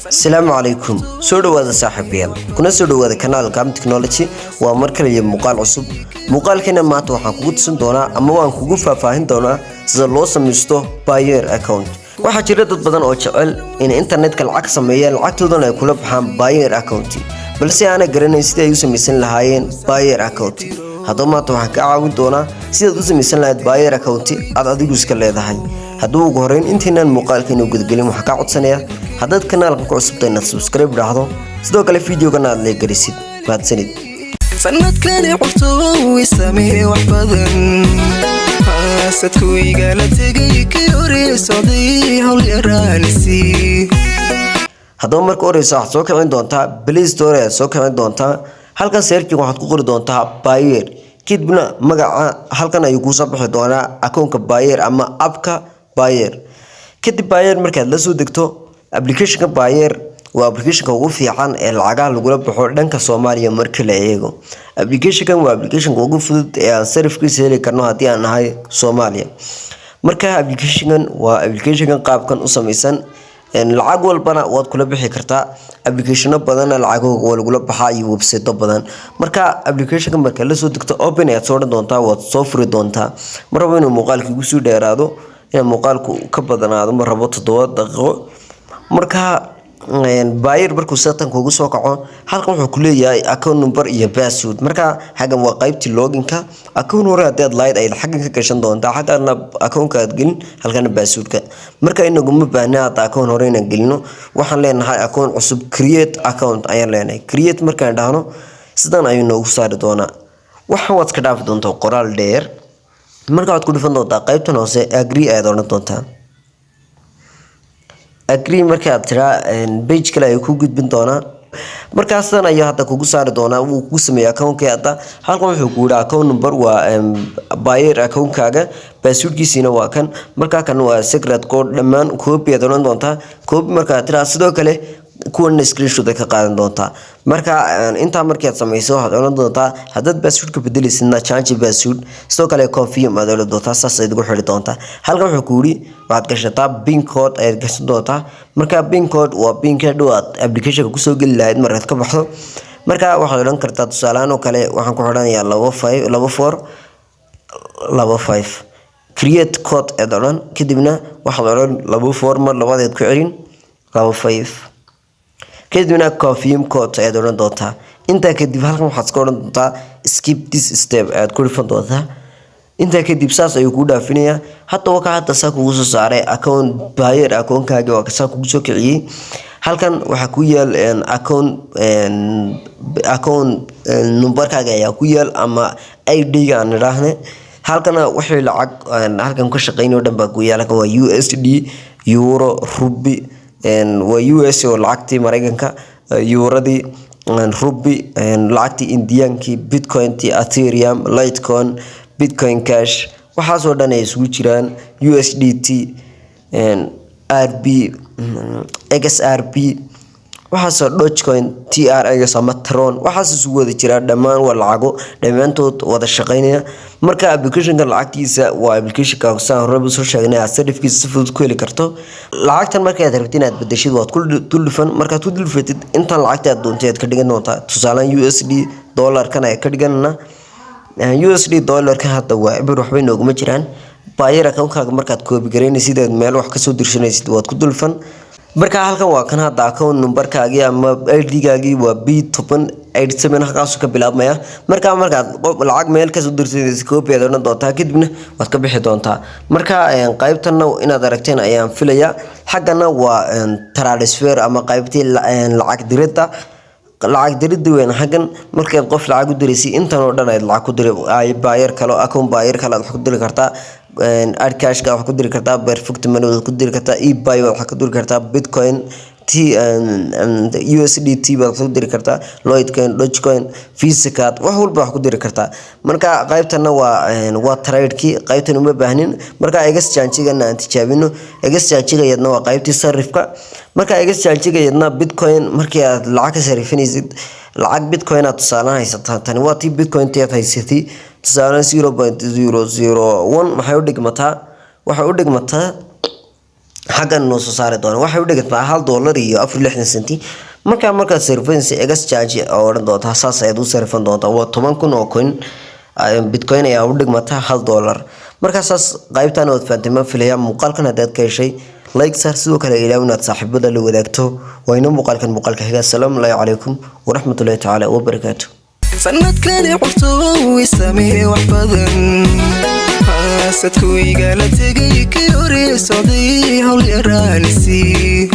Asalaamu calaykum, soo dhowaada saaxiibayaal, kuna soo dhowaada kanaalka Am Technology. Waa mar kale iyo muuqaal cusub. Muuqaalkeena maanta waxaan kugu tusin doonaa ama waan kugu faahfaahin doonaa sida loo samaysto Payeer account. Waxaa jira dad badan oo jecel inay internetka lacag sameeyaan, lacagtoodana ay kula baxaan Payeer account, balse aanay garanayn sidii ay u samaysan lahaayeen Payeer account. Haddaba maanta waxaan kaa caawin doonaa sidaad u samaysan lahayd Payeer account aad adigu iska leedahay. Hadduu ugu horeyn, intaynaan muuqaalkeena gudgelin, waxaan kaa codsanayaa haddaad kanaalkan ku cusubta inaad subscribe dhahdo, sidoo kale videogana aad leegarisid. Mahadsanid. Sanadkani curto samee wax badan, sadku igala tegay kii hore socday, hawl yaraanisi. Haddaba marka horeysa waxaad soo kicin doontaa Play Store ayaad soo kicin doontaa. Halkan searching waxaad ku qori doontaa Payeer, kadibna magaca halkan ayuu kuusoo bixi doonaa, akoonka Payeer ama appka Payeer. Kadib Payeer markaad la soo degto, applicationka Payeer waa applicationka ugu fiican ee lacagaha lagula baxo dhanka Soomaaliya marka la eego. Applicationkan waa applicationka ugu fudud ee aan sarifkiisa heli karno haddii aan nahay Soomaaliya. Marka applicationkan waa applicationkan qaabkan u samaysan, lacag walbana waad kula bixi kartaa, applicationo badanna lacagahooga waa lagula baxaa iyo websiteyo badan. Marka applicationka marka lasoo degto, open ayaad soo odhan doontaa, waad soo furi doontaa. Ma rabo inuu muuqaalka igu sii dheeraado, inuu muuqaalku ka badanaado ma rabo 7 daqiiqo. Marka Payeer markuu satan kugu soo kaco, halkan wuxuu kuleeyahay account number iyo password. Marka xaggan waa qaybtii loginka. Account hore haddii aad lahayd ayaad xaggan ka gashan doontaa, xaggana accountka aad gelin, halkana passwordka. Marka inaguma baahna hadda account hore inaan gelino. Waxaan leenahay account cusub, create account ayaan leenahay. Create markaan dhahno, sidan ayuu noogu saari doonaa. Waxaan waad iska dhaafi doontaa qoraal dheer. Marka waxaad ku dhufan doontaa qaybtan hoose, agree ayaad odhan doontaa. Agree markaad tiraa, page kale ayuu ku gudbin doonaa. Markaas sidan ayuu hadda kugu saari doonaa, wuu kugu sameeyay accountkii. Hadda halkan wuxuu ku yidhi account number waa Payeer accountkaaga, passwordkiisiina waa kan. Markaa kan waa secret code. Dhammaan copy aad odhan doontaa. Copy markaad tiraa, sidoo kale kuwana screenshot ay ka qaadan doontaa. Marka intaa markaad samayso, waxaad odhan doontaa haddaad passwordka bedelaysidna change password, sidoo kale confirm aad odhan doontaa, saas ayaad ugu xidhi doontaa. Halkan wuxuu ku yidhi waxaad gashataa pin code ayaad gashan doontaa. Marka pin code waa pinka dhow aad applicationka kusoo geli lahayd markaad ka baxdo. Marka waxaad odhan kartaa, tusaalehaan oo kale, waxaan ku xidhanayaa 25 24 25. Create code aad odhan, kadibna waxaad odhan 24 mar labadeed ku celin 25, kadibna confirm code ayaad odhan doontaa. Intaa kadib halkan waxaad iska odhan doontaa skip this step ayaad ku dhifan doontaa. Intaa kadib saas ayuu kuu dhaafinayaa. Hadda waa ka hadda saa kugu soo saaray account Payeer accountkaagi, waa saa kugu soo kiciyey. Halkan waxaa ku yaal account numberkaaga ayaa ku yaal ama ID-ga aan idhaahne. Halkana wixii lacag halkan ka shaqeynay oo dhan baa ku yaal. Halkan waa USD, euro, rubi, waa US oo lacagtii Mareykanka, euradii, rubi, lacagtii Indiyaankii, Bitcointii, Ethereum, Litecoin, Bitcoin Cash, waxaasoo dhan ay isugu jiraan, USDT, RB, XRP, waxaasoo Dogecoin, TRX ama Tron, waxaas isugu wada jiraa. Dhammaan waa lacago dhammaantood wada shaqeynaya. Marka applicationka lacagtiisa waa applicationka saan horeba soo sheegnay, aad sarifkiisa si fudud ku heli karto. Lacagtan markaad rabtid inaad bedeshid, waad ku duldhufan. Markaad ku duldhufatid, intan lacagta aad doontay aad ka dhigan doontaa. Tusaalehan USD dollarkan ayaa ka dhiganana. USD dollarka hadda waa eber, waxba inooguma jiraan. Payeer accountkaaga markaad copy garaynaysid, aad meel wax kasoo dirsanaysid, waad ku dulfan. Marka halkan waa kan hadda account numberkaagii ama ID-gaagii waa B1087, halkaasuu ka bilaabmaya. Marka markaad lacag meel kasoo dirsanaysid, copy aad odhan doontaa, kadibna waad ka bixi doontaa. Marka qaybtana inaad aragteen ayaan filayaa. Xaggana waa transfer ama qaybtii lacag diridda. Lacag diridda weyn xaggan markaad qof lacag u diraysay, intan oo dhan aad lacag ku diri, Payeer kale, account Payeer kale aad wax ku diri kartaa, AdCashka wax ku diri kartaa, Perfect Money waad ku diri kartaa, eBay waad wax ku diri kartaa, Bitcoin T USDT baad wax ku diri kartaa, Litecoin, Dogecoin, Visa card, wax walba wax ku diri kartaa. Marka qaybtana waa trade-kii, qaybtan uma baahnin. Marka exchange-gana aan tijaabino. Exchange-ga iyadna waa qaybtii sarifka. Marka exchange-ga iyadna Bitcoin markii aad lacag ka sarifinaysid, lacag Bitcoin aad tusaale haysataa, tani waa tii Bitcoin aad haysatay. Tusaale 0.001 maxay u dhigmataa? Waxay u dhigmataa Xaggan noo soo saari doona waxay u dhigantaa $1.64. Markaa markaad sarifaysa, exchange oo odhan doontaa, saas ayaad u sarifan doontaa. Waa 10,000 oo coin Bitcoin ayaa u dhigmata $1. Markaa saas qaybtan waad fahantay ma filaya. Muuqaalkan haddaad ka heshay, like saar. Sidoo kale ilaaw inaad saaxiibada la wadaagto. Waa inoo muuqaalkan muuqaalka xiga. Asalaamu calaykum waraxmatullahi tacaala wabarakaatu. Sanadkani curto samee wax badan, sadku igala tegay kii hore socday hawl yaraanisi.